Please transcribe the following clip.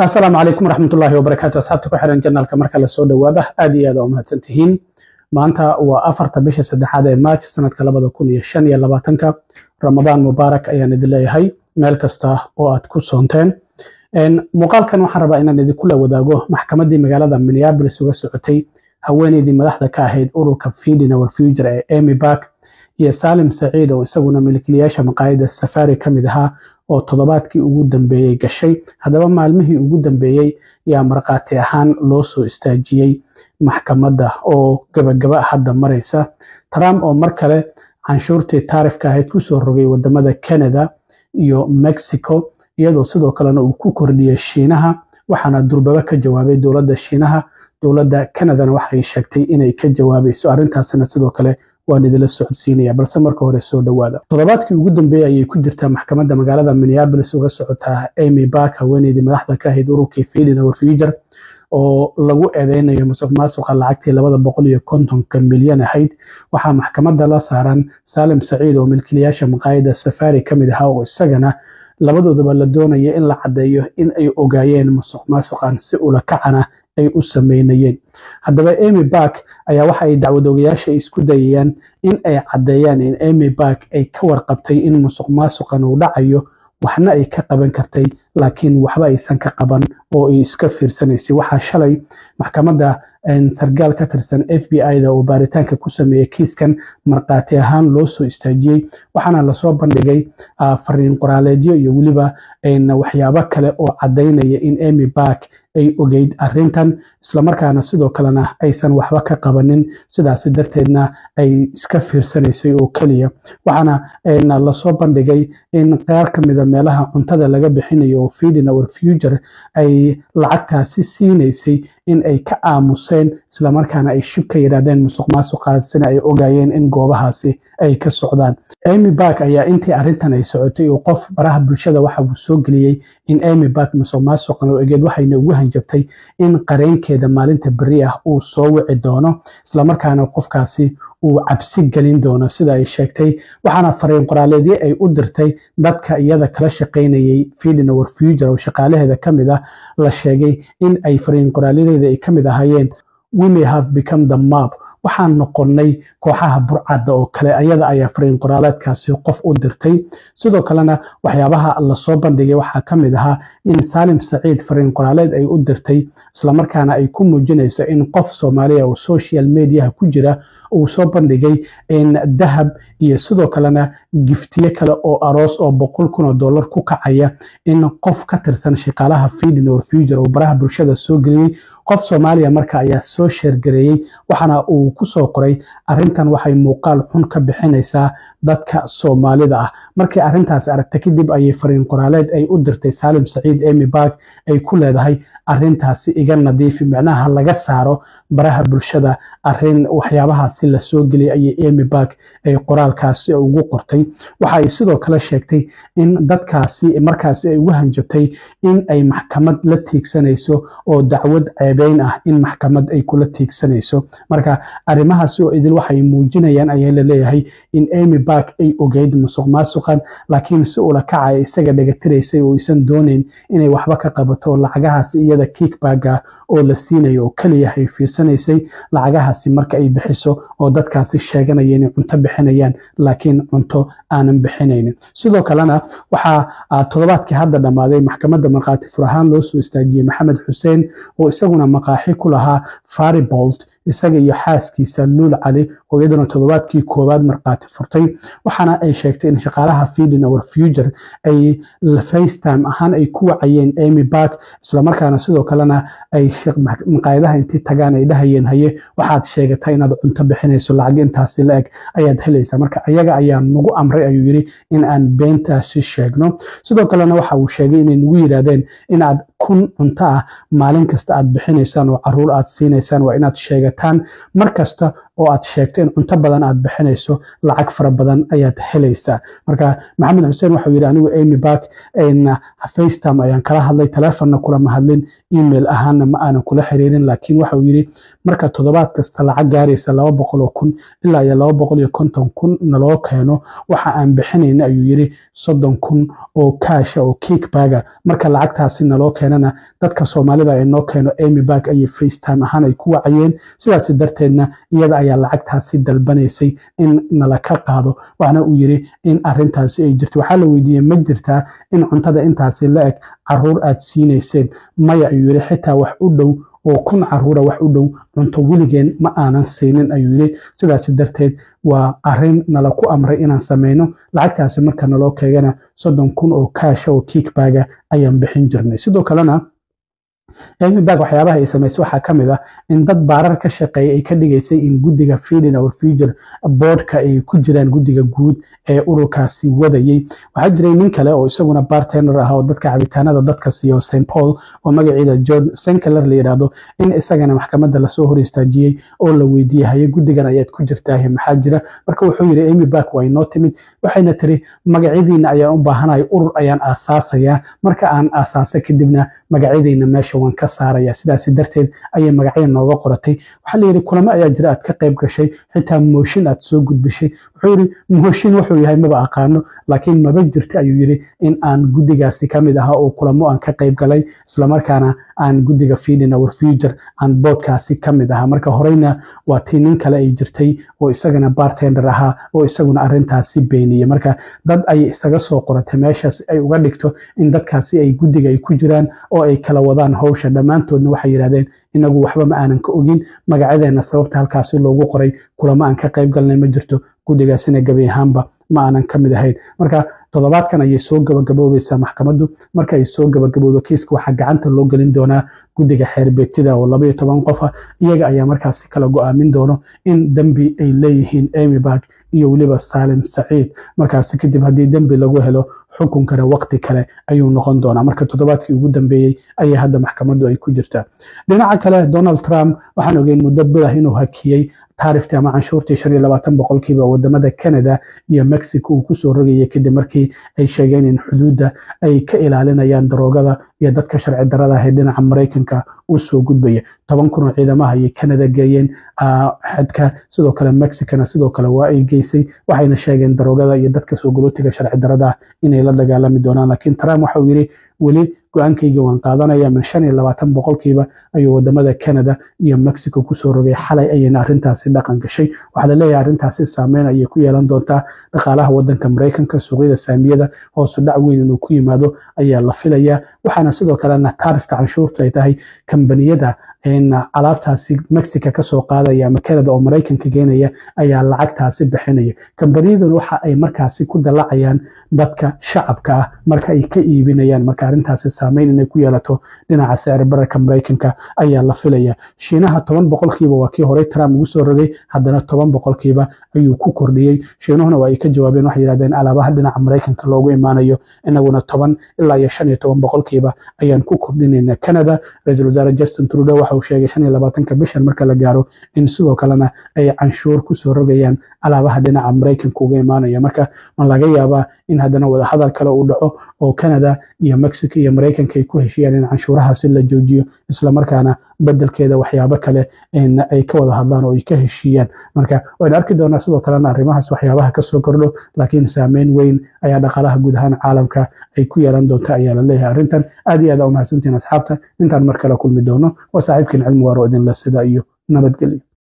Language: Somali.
Asalaamu calaykum waraxmatullaahi wabarakaatu. Asxaabta ku xiran channelka, marka la soo dhawaada, aad iyo aad aa u mahadsantihiin. Maanta waa 4-ta bisha saddexaad ee March, sanadka 2025-ka. Ramadaan mubaarak ayaan idin leeyahay meel kasta oo aad ku soonteen. Muuqaalkan waxaan rabaa inaan idinkula wadaago maxkamaddii magaalada Minneapolis uga socotay haweeneydii madaxda ka ahayd ururka Feeding Our Future ee Amy Bark iyo Salim Saciid, oo isaguna milkiilayaasha maqaayadda Safari ka mid ahaa, oo toddobaadkii ugu dambeeyey gashay. Haddaba, maalmihii ugu dambeeyey yaa markhaati ahaan loo soo istaajiyey maxkamadda oo gabagaba hadda maraysa? Trump oo mar kale canshuurtii tariffka ahayd kusoo rogay wadamada Canada iyo Mexico, iyadoo sidoo kalena uu ku kordhiyey Shiinaha, waxaana durbaba ka jawaabay dowladda Shiinaha. Dowladda Canadana waxay sheegtay inay ka jawaabayso arrintaasina. Sidoo kale waan idinla socodsiinaya, balse marka hore soo dhawaada. Toddobaadkii ugu dambeeyey ayay ku jirtaa maxkamadda magaalada Minneapolis uga socotaa Amy Bark, haweeneydii madaxda ka ahayd ururkii Feeding Our Future, oo lagu eedeynayo musuq maasuqa lacagtii 250-ka milyan ahayd. Waxaa maxkamadda la saaran Salim Saciid, oo milkiilayaasha maqaayadda Safari ka mid ahaa, oo isagana labadoodaba la doonaya in la caddeeyo in ay ogaayeen musuq maasuqan, si ula kacana ay u sameynayeen. Haddaba, Amy Bark ayaa waxa ay dacwadoogayaasha isku dayayaan in ay caddeeyaan in Amy Bark ay ka warqabtay in musuq maasuqan uu dhacayo, waxna ay ka qaban kartay, laakiin waxba aysan ka qaban oo ay iska fiirsanaysay. Waxaa shalay maxkamadda sargaal ka tirsan FBI-da oo baaritaanka ku sameeyey kiiskan markhaati ahaan loo soo istaajiyey, waxaana lasoo bandhigay fariin qoraaleedyo iyo weliba waxyaabo kale oo caddaynaya in Amy Bark ay ogeyd arrintan, islamarkaana sidoo kalena aysan waxba ka qabanin, sidaasi darteedna ay iska fiirsanaysay oo keliya. Waxaana lasoo bandhigay in qaar ka mida meelaha cuntada laga bixinayo oo Feeding Our Future ay lacagtaasi siinaysay in ay ka aamuseen, islamarkaana ay shib ka yidhaahdeen, musuq maasuqaasina ay ogaayeen in goobahaasi ay ka socdaan. Amy Bark ayaa intii arrintan ay socotay oo qof baraha bulshada waxa uu soo geliyey in Amy Bark musuq maasuqan oo egeed, waxayna ugu hanjabtay in qareenkeeda maalinta berri ah uu soo wici doono, islamarkaana qofkaasi uu cabsi gelin doono, sida ay sheegtay. Waxaana fariin qoraaleedyo ay u dirtay dadka iyada kala shaqaynayay Feeding Our Future oo shaqaalaheeda ka mid ah la sheegay in ay fariin qoraalyadeeda ay ka mid ahaayeen: "We may have become the mob," waxaan noqonnay kooxaha burcadda oo kale. Ayada ayaa fariin qoraaleedkaasi qof u dirtay. Sidoo kalena waxyaabaha lasoo bandhigay waxaa ka mid ahaa in Saalim Saciid fariin qoraaleed ay u dirtay, islamarkaana ay ku muujinayso in qof Soomaaliya oo social mediaha ku jira uu soo bandhigay in dahab iyo sidoo kalena giftiyo kale oo aroos oo $100,000 ku kacaya in qof ka tirsan shaqaalaha Feeding Our Future oo baraha bulshada soo geliyey. Qof Soomaaliya marka ayaa soo share gareeyey, waxaana uu ku soo qoray: "Arrintan waxay muuqaal xun ka bixinaysaa dadka Soomaalida ah." Markii arrintaasi aragtay kadib ayay fariin qoraaleed ay u dirtay Saalim Saciid Amy Bark ay ku leedahay: "Arrintaasi iga nadiifi, micnaha laga saaro baraha bulshada arrin waxyaabahaasi la soo geliyay," ayay Amy Bark ay qoraalkaasi ugu qortay. Waxa ay sidoo kale sheegtay in dadkaasi markaasi ay ugu hanjabtay in ay maxkamad la tiigsanayso, oo dacwad ceebeyn ah in maxkamad ay kula tiigsanayso. Marka arrimahaasi oo idil waxay muujinayaan, ayaa la leeyahay, in Amy Bark ay ogeyd musuq maasuqan, laakiin si ula kacaya isaga dhagatiraysay oo aysan doonayn inay waxba ka qabato lacagahaasi iyada kickbacka oo la siinayo oo keliya ay fiirsanaysay lacagahaasi marka ay bixiso, oo dadkaasi sheeganaya inay cunto bixinayaan, laakiin cunto aanan bixinaynin. Sidoo kalena waxaa toddobaadkii hadda dhammaaday maxkamadda markhaati fur ahaan loo soo istaajiyey Maxamed Xuseen, oo isaguna maqaaxi ku lahaa Faribault, isaga iyo xaaskiisa Luul Cali, oo iyaduna toddobaadkii koowaad markhaati furtay. Waxaana ay sheegtay in shaqaalaha Feeding Our Future ay FaceTime ahaan ay ku wacayeen Amy Bark, islamarkaana sidoo kalena ay maqaayadaha intii tagaan ay dhahayeen: "Haye, waxaad sheegatay inaad cunto bixinayso, lacag intaasi la eg ayaad helaysaa." "Marka ayaga ayaa nagu amray," ayuu yidhi, "in aan beentaasi sheegno." Sidoo kalena waxa uu sheegay inay nagu yidhaahdeen in aad 1000 cunto ah maalin kasta aad bixinaysaan oo caruur aad siinaysaan, waa inaad sheegataan mar kasta. Oo aad sheegto in cunto badan aad bixinayso, lacag fara badan ayaad helaysaa. Marka Maxamed Xuseen waxau yidhi, anigu Amy Bark FaceTime ayaan kala hadlay, teleefonna kulama hadlin, email ahaanna ma aanan kula xiriirin. Laakiin waxau yidhi, marka toddobaad kasta lacag gaaraysa 200,000 ilaa iyo 250,000 naloo keeno, waxa aan bixinayna, ayuu yidhi, 30,000 oo cash ah oo kickback ah. Marka lacagtaasi naloo keenana, dadka Soomaalida ee noo keeno Amy Bark ayay FaceTime ahaan ay ku wacayeen. Sidaas darteedna iyada ayaa lacagtaasi dalbanaysay in nala ka qaado. Waxna uu yidhi in arintaasi ay jirto. Waxaa la weydiiyey, ma jirtaa in cuntada intaasi la eg caruur aad siinayseen? Maya, ayuu yidhi, xitaa wax u dhow oo 1000 caruura wax u dhow cunto weligeen ma aanan siinin, ayuu yidhi. Sidaas darteed waa arin nala ku amray inaan sameyno. Lacagtaasi marka naloo keegana, 30,000 oo cash ah oo kickback ah ayaan bixin jirnay. Sidoo kalena Amy Bark waxyaabaha ay samaysay waxaa ka mid ah in dad baarar ka shaqeeya ay ka dhigaysay in guddiga Feeding Our Future boardka ay ku jiraan, guddiga guud ee ururkaasi wadayay. Waxaa jiray nin kale oo isaguna bartender ah oo dadka cabitaanada dadka siiyo St Paul, oo magaciida John Senkeler la yidhaahdo, in isagana maxkamadda lasoo hor istaajiyey oo la weydiiyey, haye, guddigan ayaad ku jirtaa, maxaa jira? Marka wuxuu yidhi, Amy Bark waa inoo timid, waxayna tiri, magacyadiina ayaan u baahanahay, urur ayaan aasasayaa, marka aan aasaasa kadibna magacyadiina meesha waan ka saaraya. Sidaas darteed ayay magacyo nooga qoratay. Waxaa la yidhi, kulamo ayaa jira aad ka qayb gashay, xitaa mooshin aad soo gudbishay. Wuxuu yidhi, mooshin wuxuu yahay maba aqaano, laakiin maba jirta, ayuu yidhi, in aan guddigaasi ka mid ahaa oo kulamo aan ka qayb galay, islamarkaana aan guddiga Feeding Our Future aan boardkaasi ka mid ahaa. Marka horeyna waa tii nin kale ay jirtay oo isagana bartender ahaa oo isaguna arrintaasi beeniyey. Marka dad ayay isaga soo qoratay meeshaas ay uga dhigto in dadkaasi ay guddiga ay ku jiraan oo ay kala wadaan hawsha. Dhammaantoodna waxay yidhahdeen, inagu waxba ma aanan ka ogin magacadeena sababta halkaasi loogu qoray, kulamo aan ka qayb galnay ma jirto, guddigaasina gebi ahaanba ma aanan ka mid ahayn. Marka toddobaadkan ayay soo gabagaboobaysaa maxkamaddu. Marka ay soo gabagabowdo kiiska, waxaa gacanta loo gelin doonaa guddiga xeer beegtida oo 12 qof ah. Iyaga ayaa markaasi kala go-aamin doono in dembi ay leeyihiin Amy Bark iyo weliba Saalim Saciid. Markaasi kadib haddii dembi lagu helo, xukunkana waqti kale ayuu noqon doonaa. Marka toddobaadkii ugu dambeeyey ayay hadda maxkamaddu ay ku jirtaa. Dhinaca kale, Donald Trump waxaan ogeyn muddo bilah inuu hakiyey taariftii ama canshuurtii 25% wadamada Canada iyo Mexico uu kusoo rogayay, kadib markii ay sheegeen in xuduudda ay ka ilaalinayaan daroogada iyo dadka sharci darada ah ee dhinaca Maraykanka u soo gudbaya. 10,000 oo ciidamaha ayay Canada geeyeen xadka, sidoo kale Mexicana sidoo kale waa ay geysay. Waxayna sheegeen daroogada iyo dadka soo galootiga sharci darada ah inay la dagaalami doonaan. Laakiin Trump waxa uu yidhi, weli go-aankayga waan qaadanaya. Min 25% ayuu wadamada Canada iyo Mexico kusoo rogay. Xalay ayayna arrintaasi dhaqan gashay. Waxaa la leeyahay arrintaasi saameyn ayay ku yeelan doontaa dhaqaalaha wadanka Maraykanka. Suuqyada saamiyada hoosu dhac weyn inuu ku yimaado ayaa la filayaa. Waxaana sidoo kalena taarifta canshuurtu ay tahay kambaniyada alaabtaasi Mexico kasoo qaadaya ama Canada oo Maraykanka geenaya ayaa lacagtaasi bixinaya. Kambaniyaduna waxa ay markaasi ku dalacayaan dadka shacabka ah marka ay ka iibinayaan. Marka arrintaasi saameyn inay ku yeelato dhinaca sicir bararka Maraykanka ayaa la filaya. Shiinaha 10% waa kii horey Trump ugu soo rogay, haddana 10% ayuu ku kordhiyey. Shiinuhuna waa ay ka jawaabeen, waxay yidhahdeen alaabaha dhinaca Maraykanka loogu imaanayo inaguna 10 ilaa iyo 15% ayaan ku kordhinayna. Canada, ra-iisul wasaare Justin Trudeau waxa uu sheegay 25-ka bishan marka la gaaro in sidoo kalena ay canshuur kusoo rogayaan alaabaha dhinaca Maraykanka uga imaanaya. Marka ma laga yaabaa in haddana wadahadal kale uu dhaco oo Canada iyo Mexico iyo Maraykanka ay ku heshiiyaan in canshuurahaasi la joojiyo, islamarkaana bedelkeeda waxyaabo kale ay ka wada hadlaan oo ay ka heshiiyaan? Marka waynu arki doonaa sidoo kalena arrimahaas waxyaabaha kasoo kordho. Laakiin saameyn weyn ayaa dhaqaalaha guud ahaan caalamka ay ku yeelan doonta ayaa la leeyahay arrintan. Aad iyo aad aa umahadsantihiin asxaabta. Intaan mar kale kulmi doono, waa saaxiibkiin Cilmi Waaro idinle sida iyo nabadgelyo.